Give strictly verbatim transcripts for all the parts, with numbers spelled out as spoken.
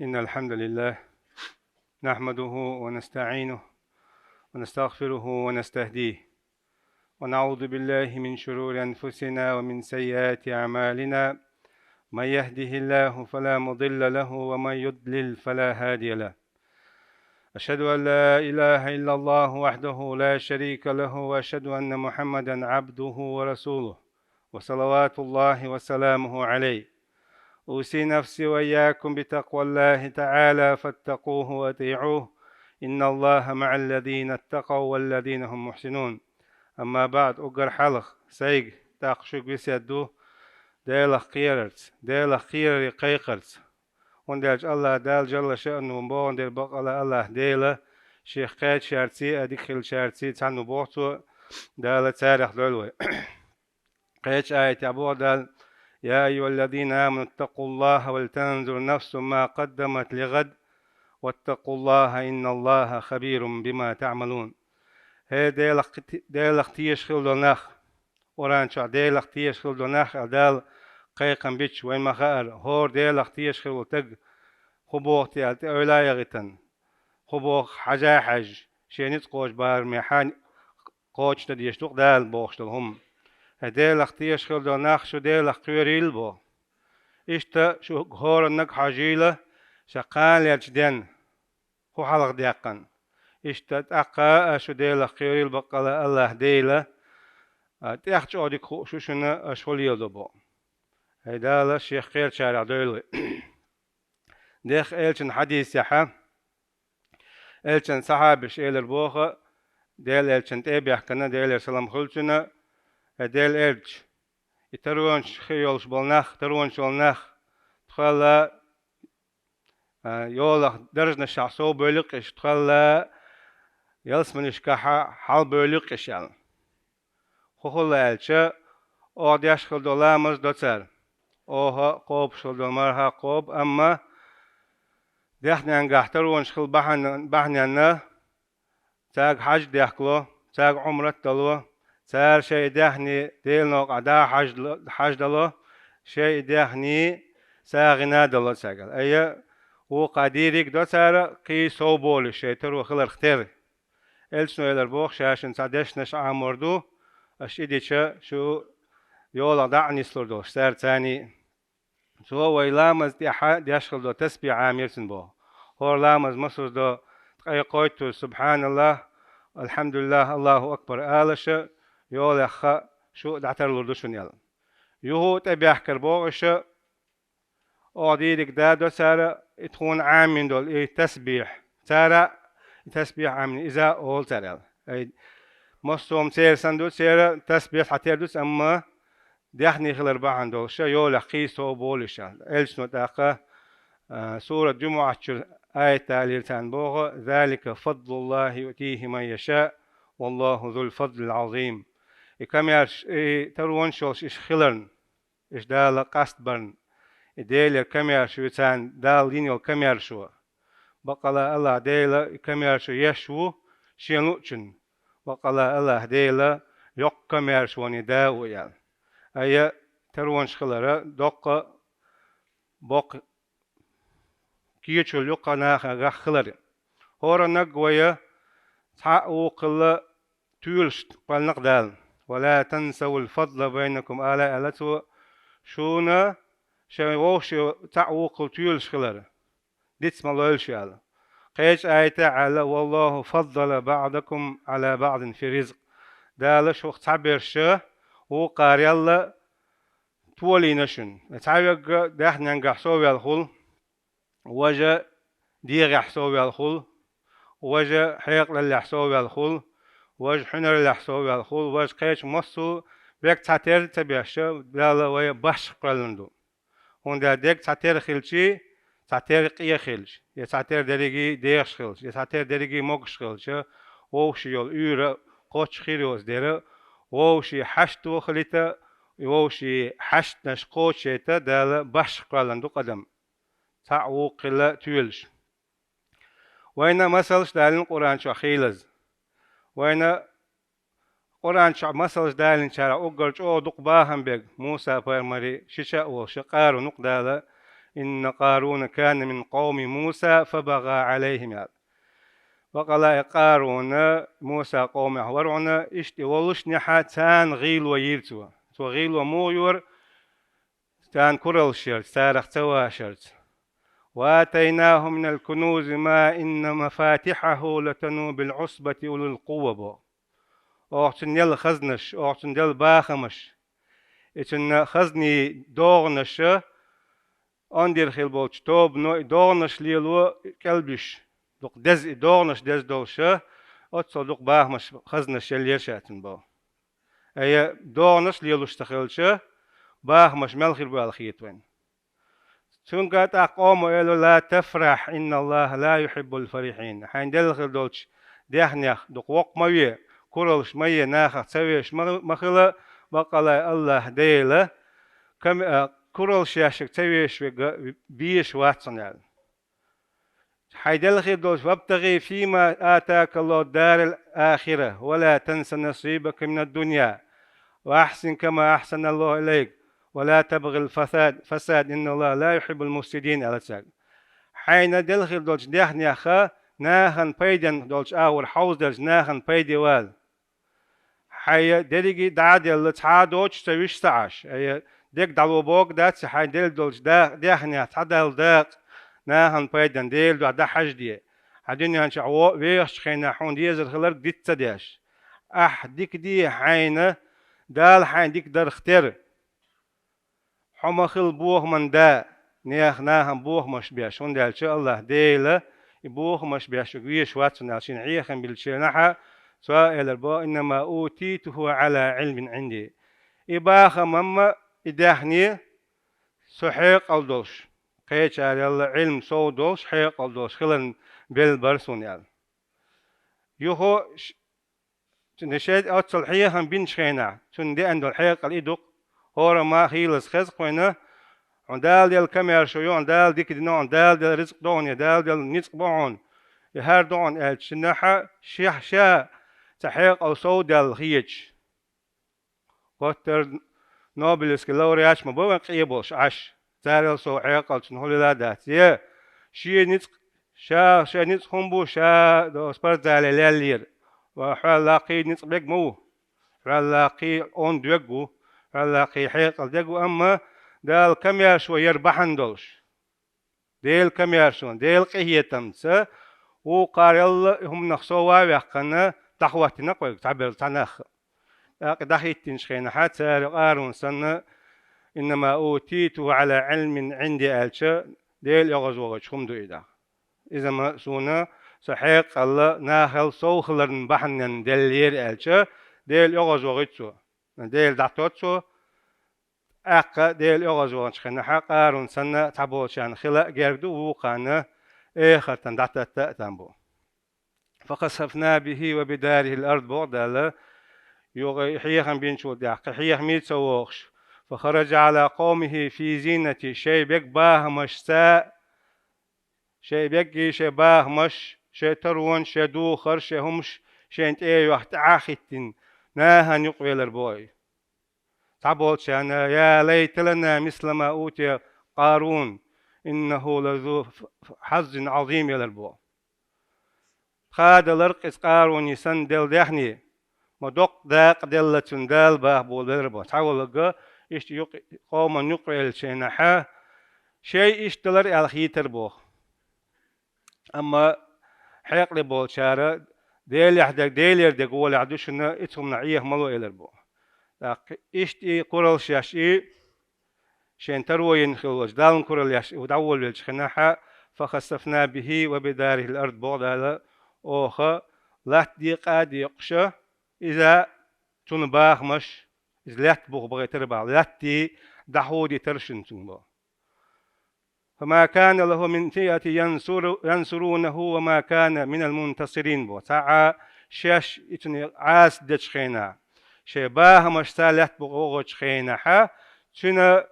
إن الحمد لله نحمده ونستعينه ونستغفره ونستهديه، ونعوذ بالله من شرور أنفسنا ومن سيئات أعمالنا. من يهده الله فلا مضل له، ومن يضلل فلا هادي له. أشهد أن لا إله إلا الله وحده لا شريك له، وأشهد أن محمدا عبده ورسوله، وصلوات الله وسلامه عليه. أوصي نفسي وإياكم بتقوى الله تعالى، فاتقوه وأطيعوه، إن الله مع الذين اتقوا والذين هم محسنون. أما بعد، уггар хьалха сайга, тӀаккха шуьга весет ду Делах кхерарца, Делах кхераре кхайкхарца. ХӀунда аьлча АллахӀ Дала жалла шаънуху бохург дерг бакъ ала АллахӀ Дела, шех кхечарций а, дика хиллачарций а цхьаьна ву боху Цо, Дала царех дойла вай. Кхечу аятехь боху Дала: «يا أيها الذين آمنوا اتقوا الله ولتنظر نفس ما قدمت لغد واتقوا الله إن الله خبير بما تعملون». ХӀей, Делах, Делах тешаш хилла долу нах, Къуръан чохь Делах тешаш хилла долу нах аьлла Дала кхайкхам бича, вайн ма-хаъара, хӀора Делах тешаш хилла волу стаг хӀун боху те аьлла тӀе ойла а яхийтина, хӀун боху хьажа а хьаьжжа, шен ницкъ кхочуш бараме хьан кхочушдан дезаш ду-кх Дала бохуш долу хӀума. ХӀей, Делах тешаш хилла долу нах, шу Делах кхоьрийла боху. Иштта шу хӀораннаг хьожийла, ша кханалерчу денна хӀун хьалха даьккхина. Иштта тӀаккха а шу Делах кхоьрийла, баккъала АллахӀ Дела, а, тӀех чӀогӀа дика хууш ву шуна аша хӀун леладо боху. ХӀей, Дала шех кхерачарех дойла вай. Дехха элчан хьадисехьа, элчан сахьабаш элар боху, Делан элчан тӀе а баьхкина, Делера салам хуьлу цунна, хӀей, Делан элча, и таронаш хир йолуш болу нах, таронаш йолу нах, тхол а, а, йолах даржанашехь совбевлла-кх уьш, тхол а ялсаманешкахьа хьалабевлла-кх уьш аьлла. ХӀун хилла аьлча, оха деш хилла долу ламаз до цара, оха кхобуш хилла долу марха кхобу, амма даьхненгахь таронаш хила бахьана, бахьаненна, цаьрга хьаьж а дехкало, цаьрга Ӏумрат а дало, цара шайн и даьхни Делан новкъахь дӀа а хьаьж-, хьаьж дало, шайн и даьхни сагӀина а дало цаьрга. Айя, вукху а дийриг до цара кхин совбовлуш шайн таро хиларх терра. Элчано элар боху, ша шуна цхьа дешнаш Ӏамор ду, аша и дича, шу йолах дӀа а нислур долуш, цара царний. Цо вай ламаз тӀехьа деш хилла долу тасбихь Ӏамийра цунна боху. ХӀора ламаз масазза до ткъе кхойттазза «СубхьаналлахӀ, АлхьамдулиллахӀ, АллахӀу акбар» алаша, йолех хаа шу дӀатарлур ду шуна аьлла. Юха а тӀебаьхкира боху аша, оха дийриг да до цара и тхуна Ӏамийна долу и тасбихь. Цара и тасбихь Ӏамийна, иза а олу цара аьлла. Ай, массо а хӀума церан санна ду, церан тасбихь цхьатера ду, амма даьхни хилар бахьана долуш, йолех кхин совбовлуш аьлла. Элчано тӀаккха, а, сурат Джумуъат чуьра аят далийра царна боху: «ذلك فضل الله يؤتيه من يشاء والله ذو الفضل العظيم». И камаьрш, и таронаш йолуш иша хиларна, иша Дала къастбарна, и Делера камаьрш ю царна, Дала дина йолу камаьршо. Баккъала АллахӀ Дела и камаьршо еш ву Шен луъучунна. Баккъала АллахӀ Дела йоккха камаьршонийн Да ву аьлла. Айя, таронаш хилара доккха боккха кечалла ю кху нахагахь хилар. ХӀораннаг вай цхьаъ вукхулла туьйлуш кхоьллина-кх Дала. «ولا تنسوا الفضل بينكم» ала аьлла Цо, шуна шайн вовшийн цхьаъ вукхулла туьйлуш хилар диц ма лойла шу аьлла. Кхечу аятехь аьлла: «والله فضل بعضكم على بعض في الرزق». Дала шух цхьаберш вукхарел толийна шуна. Цхьаверг даьхненгахь соввелла хуьлу, важа дегӀехь соввелла хуьлу, важа хьекъалаллехь соввелла хуьлу, важа хьуьнараллехь соввелла хуьлу, важа кхечу массо а верг цхьатера ца беш, Дала вай башха кхоьллина ду. ХӀунда аьлча дерг цхьатера хилчий, цхьатера къе хилча, я цхьатера дерриге дехаш хилча, я цхьатера дерриге могуш хилча, вовшийн йолу уьйр а кхоччуш хир йоцу дера, вовшийн хьашт а хилийта, и вовшийн хьаштанаш кхочушйайта Дала башха кхоьллина ду адам, цхьаъ вукхулла туьйлуш. Вайна масалш далийна Къуръан чохь хийлаза. Вайна Къуръан чохь масалш далийначарах уггар чӀогӀа дукха бахам берг Муса-пайхамарий шича а волуш, Къарун ву-кх Дала إن قارون كان من قوم موسى فبغى عليهم, аьлла. Бакъала и Къарун Муса къомах вара хьона, иштта и воллушехь царна гӀийло йира цо. Цо гӀийло муха йора? Царна кураллаш ярца, царах ца вашарца. وآتيناه من الكنوز ما إن مفاتحه لتنوء بالعصبة أولي القوة, боху. Оха цунна делла хазнаш, оха цунна делла бахамаш, и цунна хазни догӀанаш, ондир хила болчу тобано и догӀанаш лело кӀелбиш, дукха деза и догӀанаш деза долуш, оццул дукха бахамаш, хазнаш еллера ша цунна, боху. Ай, догӀанаш лелуш ца хилча, бахамаш мел хир бу аьлла хета вайна. Цуьнга тӀаккха къомо элира: لا تفرح إن الله لا يحب الفرحين. Хьайна делла хир долчу дехнех дукха воккха ма ве, кураллаш ма е, нахах ца вешаш ма, ма хила, баккъала Аллахь Дела кам-, а, кураллаш еш верг, ца вешаш верг везаш вац хьуна аьлла. Хьайн делла хир долчу: وابتغ فيما آتاك الله الدار الآخرة ولا تنس نصيبك من الدنيا وأحسن كما أحسن الله إليك ولا تبغ الفساد، فساد إن الله لا يحب المفسدين, аьлла цаьрга. Хьайна делла хир долчу дехнех нахана пайденна долчу агӀор хьовзаделча нахана пайде вала. Хьайн дерриге а дӀа а делла, цхьа а доцуш ца виш ца Ӏаш. Ай, дерг дӀало бохург дац, хьайн делла долчу да-, дехнех цхьа Далла дакъа нахана пайденна Делан дуьхьа дӀахьажде. Хьан дуьнен чохь во-, вехачу хенахь хьуна дезар хиларг диц ца деш. Ахь дика де хьайна, Дала хьайн дика дарх тера. Хьо ма хила бохаман да, нехан нахана бохамаш беш, хӀунда аьлча Аллахь Дела и бохамаш беш верг везаш вац хьуна аьлла, шена хьехам биллинчу хенахь, цо элира боху: إنما أوتيته على علم عندي. И бахам-м, и даьхни со хьекъал долуш, кхечарел Ӏилма сов долуш, хьекъал долуш хиларна белла бара суна аьлла. Юха ш-, Цуьнан шен оццул хьехам бинчу хенахь, цунна деана долу хьекъал и ду-кх: хӀораммо хийлаза хеза-кх хьуна, хьуна Дала делла комаьршо ю, хьуна Дала дика дина, хьуна Дала делла рицкъ ду хьуна, я Дала делла ницкъ бу хьуна, я хӀара ду хьуна аьлча, шиннахь шех ша цхьа хьекъал сов даьлла хеташ. Гуттар а Нобелевский лауреаташ ма бу вайн къе болуш Ӏаш, царел сов хьекъалчун хӀуллила а дац. Я шен ницкъ, ша, шен ницкъ хӀун бу, ша до спортзале леллера. Ва хьол лаккхий ницкъ берг ма ву. Хьол лаккхий онда верг ву. Хьол лаккхий хьекъал дерг ву, амма Дала комаьршо яр бахьана долуш. Делан комаьршонна, Делан къинхетамца вукхарел а и хӀуманах сов а ваьккхина, дӀахӀоттийна-кх вайга цхьаберш цхьа нах. ТӀаккха дӀахӀиттинчу хенахь, цара Къарун санна, إنما أوتيته على علم عندي аьлча, Делан оьгӀазвахийтуш хӀума ду и дӀа. Иза-м суна, со хьекъал нахал сов хиларна бахьаненна деллера аьлча, Делан оьгӀазвахийту цо. Делан дӀатотту цо, тӀаккха Делан оьгӀазваханчу хенахь, Къарун санна цхьаболчарна хила а герга ду, вукхарна эхартан дӀататта а там бу. فخسفنا به وبداره الأرض, боху Дала, юха и хьехам бинчул тӀаьхьа кхин хьехаме ца вохуш, فخرج على قومه في زينته, шайн берг бахамашца, шайн берг, шайн бахамаш, шайн таронаш, шайн духар, шайн хӀумаш шайна тӀе а йохьуш, тӀаьхьа а хӀиттина, нахана юкъавелар боху и. Цхьаболчарна: يا ليت لنا مثل ما أوتي قارون إنه لذو حظ عظيم, элар боху. Тхадалар-кх иза Къаруне санна делла даьхни, ма доккха дакъа делла цунна Дала, боху, элар боху. Цхьаволчарна иштта юкъ-, къоман юкъавеллачу хенахь, шайн иштта далар аьлла хийтар боху. Амма хьекъале болчара, Делехь дерг Делера дерг гӀолехь ду шуна, и цу хӀуманах Ӏеха ма ло, элар боху. ТӀаккха иштта и кураллаш еш и, шен таро йина хилла волчу Далла куралла еш и дӀаволавеллачу хенахь, فخسفنا به وبداره الأرض, боху Дала, оха латта декъа а декъуш, иза, цунна бахамаш, иза лаьтта буха бахийтар боху, латта дӀахьодийтар шуна цунна боху. فما كان له من فئة ينصر-، ينصرونه وما كان من المنتصرين, боху. Цхьа а шаьш и цунна Ӏаса дечу хенахь, шайн бахамашца лаьтта буха вогӀучу хенахь, цуьнан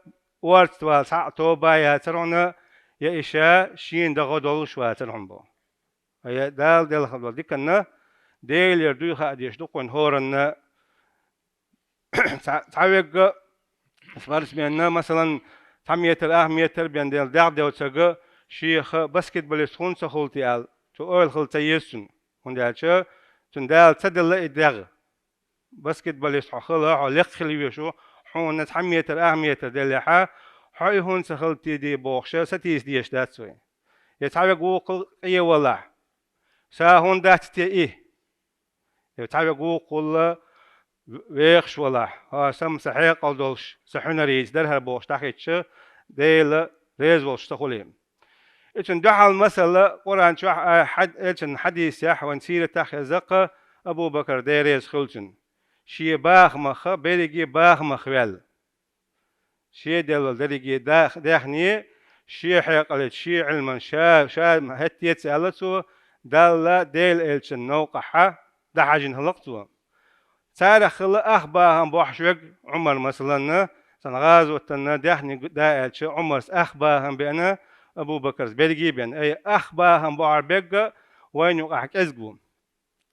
орца вала цхьа а тоба а яцара хьуна, я и ша шена дан гӀо долуш вацара хьуна боху. Я Дала делла хилла долу диканна, Делера дуй хаа дезаш ду-кх вайна хӀоранна. Цхьа, цхьа верг спортсменна, масалан, цхьа метр, ах метр бен дел дегӀ девцарг шех баскетболист хӀунда ца хилти аьлла, цу ойла хила ца еза цунна. ХӀунда аьлча цунна Дала ца делла и дегӀ. Баскетболист хьо хила, хьо лекха хила везаш ву, хьуна цхьа метр, ах метр деллехьа, хьо и хӀунда ца хилти де бохуша, сатийса дезаш дац вай. Я цхьа верг вукхул къе валахь, са хӀунда дац те и? Я цхьа верг вукхул вехаш валахь, хьо сам са хьекъал долуш, са хьуьнарийца дара хӀара бохуш дӀахӀиттича, Дела реза волуш ца хуьлий. И цуьнан дуьхьал масала Къуръан чохь а, хьад-, элчан хьадисехь, вайн сиратахь хеза-кх Абу-Бакар, Дела реза хила цунна. Шен бахамах, берриге бахамах ваьлла. Шен делла дерриге дах-, даьхни, шен хьекъалца, шен Ӏилман, ша, ша хӀетте а ца аьлла цо, Далла, Дела элчан новкъахь дӀахьаьжжина хилла-кх цо. Царах хилла ах бахам бохьуш верг, Ӏумар, масаланна, цхьана гӀазотанна даьхни да аьлча, Ӏумарс ах бахам беана, Абу-Бакарс берриге а беана. Ай, ах бахам бохьар берг вайна юкъахь кӀезиг ву.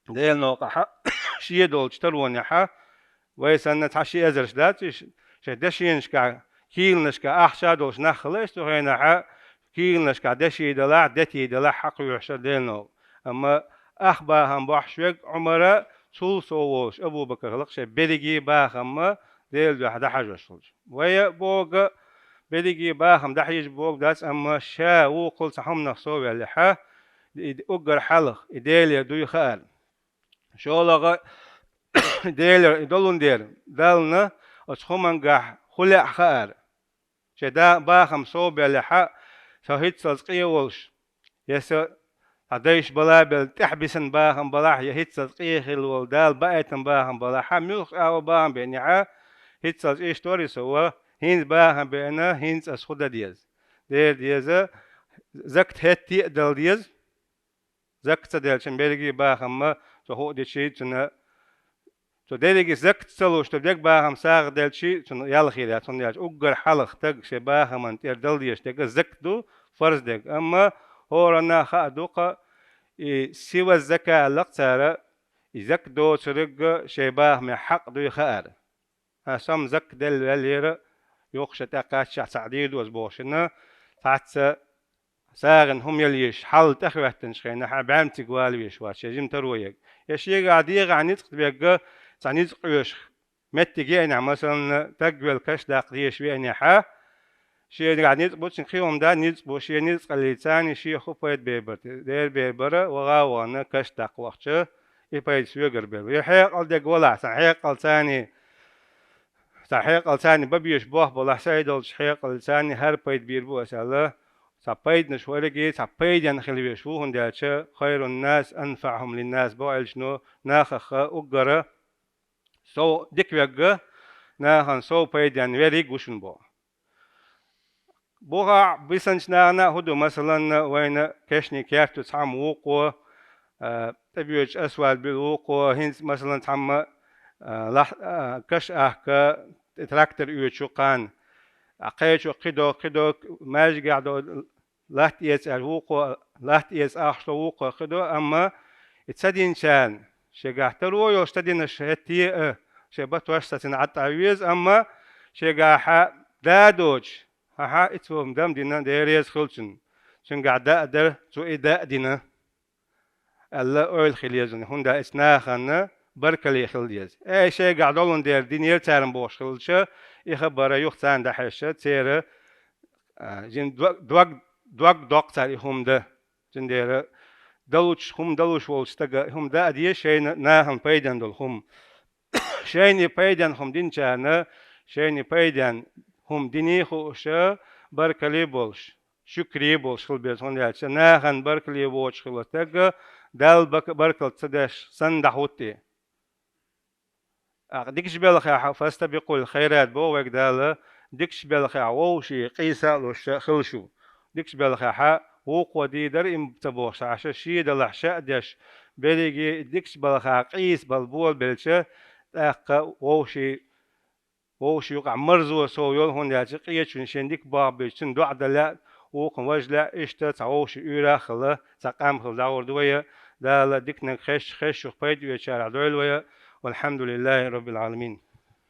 Делан новкъахь шен долчу таронехь, вай санна цхьа ши эзарш дац уьш, шайн дешенашкахь, кийланашкахь ахча долуш нах хилла уьш цу хенахь, кийланашкахь деши далахь, дети далахь хьакхоьхьуш дара Делан новкъа. Амма ах бахам бохьуш верг Ӏумара, цул сов волуш Абу-Бакар хилла-кх шайн берриге а бахам Делан дуьхьа дӀахьажош хилча. Вай а боху, берриге а бахам дӀахьажа боху дац, амма ша вукхул цхьа хӀуманах сов ваьллехьа, и уггар хьалха и Делера дуй хаар. ШолгӀа, и Делера и долун дера, Далла оцу хӀумангахь хӀун лаьа хаар. Шайн да-, бахам сов баьллехьа, со хӀинццалц къе волуш, я со хьан дайша бала а белла, тӀаьхьа бисина бахам балахь, я хӀинццалц къе хилла волу Дала баийтина бахам балахьа, муьлхха агӀо бахам беанехьа, хӀинццалц иштта вара и со, ва, хӀинца бахам беана, хӀинца ас хӀун дан деза? Дера деза, закат хӀетте а дала деза. Закат ца делча, берриге а бахам ма, цо хӀуъа дичий, цуьнан цо дерриге закат ца луш, цо дерг бахам сагӀа делчий, цунна ял хир яц, хӀунда аьлча уггар хьалха стаг шен бахаман тӀера дала дезаш дерг закат ду, фарз дерг. Амма хӀоранна хаа ду-кх, и сива закат аьлла-кх цара, и закат доцург шен бахамехь хьакъ дуй хаар. Аса-м закат делла ваьллера, юха ша тӀекхаччахь цхьаъ дийр ду аса бохушна, цхьацца сагӀина хӀума яла езаш, хьал тӀехӀоьттинчу хенахь, бӀаьрмцига вала везаш вац, шен жима таро ерг. Я шегахь дегӀахь ницкъ берг, цхьа ницкъ къоьшуш меттиг еанехь, масалан, тагвелла каш даккха дезаш веанехьа, шегахь ницкъ бу, цуьнан кхин хӀума дан ницкъ бу, шен ницкъаллица царна шен хӀун пайда бер бара, дера бер бара, ваха а вахана каш даккха вахча, и пайда соьгара бер бара. Я хьекъал дерг валахь, цхьа хьекъал царна, цхьа хьекъал царна бан безаш болх балахь, сай долчу хьекъалца царна хӀара пайда бийр бу аса аьлла, цхьа пайданаш верг, цхьа пайденна хила везаш ву, хӀунда аьлча, «Хайрун нас анфаӀухум лин нас», боху элчано, нахах уггара сов дика верг, нахана сов пайденна верг ву шуна боху. Бухахь бисанчу нахана а хӀун ду, масалан, вайна кешнийн керта ю цхьа хӀума вукхо, а, тӀебоьдучу асфальт буьлу вукхо, хӀинца, масалан, цхьамма, а, лахь-, а, каш а ахка, тӀе трактор оьцуш ву кхана, а, кхечо кхидо, кхидо, маьждигехь до, латта эца аьлла вукхо, латта эца ахча ло вукхо кхидо, амма и ца динчарна, шегахь таро йолуш ца динарш хӀетте а, шайн батош сацина Ӏад а веза, амма шегахь да а доцуш, хьан-хьа, и цо дам дина, Дела реза хила цунна. Цуьнгахь да а дара, цо и да а дина, аьлла, ойла хила еза, хӀунда аьлча нахана баркалле хила деза. Э, шайгахь долун дера динера царна бохуш хилча, и хабар юха царна дӀахьаьжча, церан, а, жин дог, дог, дог доккху цара и хӀума дан. Цундела далучу хӀума далуш волчу стага и хӀума дан а деза, шайна нахана пайденна долу хӀума. Шайна и пайденна хӀума динчарна, шайна и пайденна хӀума диний хууша, баркалле болуш, шуькре болуш хила беза, хӀунда аьлча нахана баркалле воцуш хилла стаг Далла бака-, баркалла ца деш санна дӀахӀуттий. ТӀаккха дикачу белхехь, «фастабикъул хайрат» боху вайга Дала, дикачу белхехь вовшийн къийса а луш хила шу. Дикачу белхехь вукхо дийр дара и ца бохуш, Ӏаша шен далахь ша а деш, берриге дикачу балхахь къийса бала болабелча, тӀаккха вовшийн Вовшийн юкъахь марзо сов йолу, хӀунда аьлча къечунна шен дика болх бийцича, цунна доӀа дан лаьа, вукхунна важа лаьа, иштта цхьа вовшийн уьйрах а хилла, цхьа къам хилла дӀагӀур ду вай, Дала диканиг хезча, хезачух пайда оьцучарах дойла вай. Валхьамдулиллахи Роббил Ӏаламин.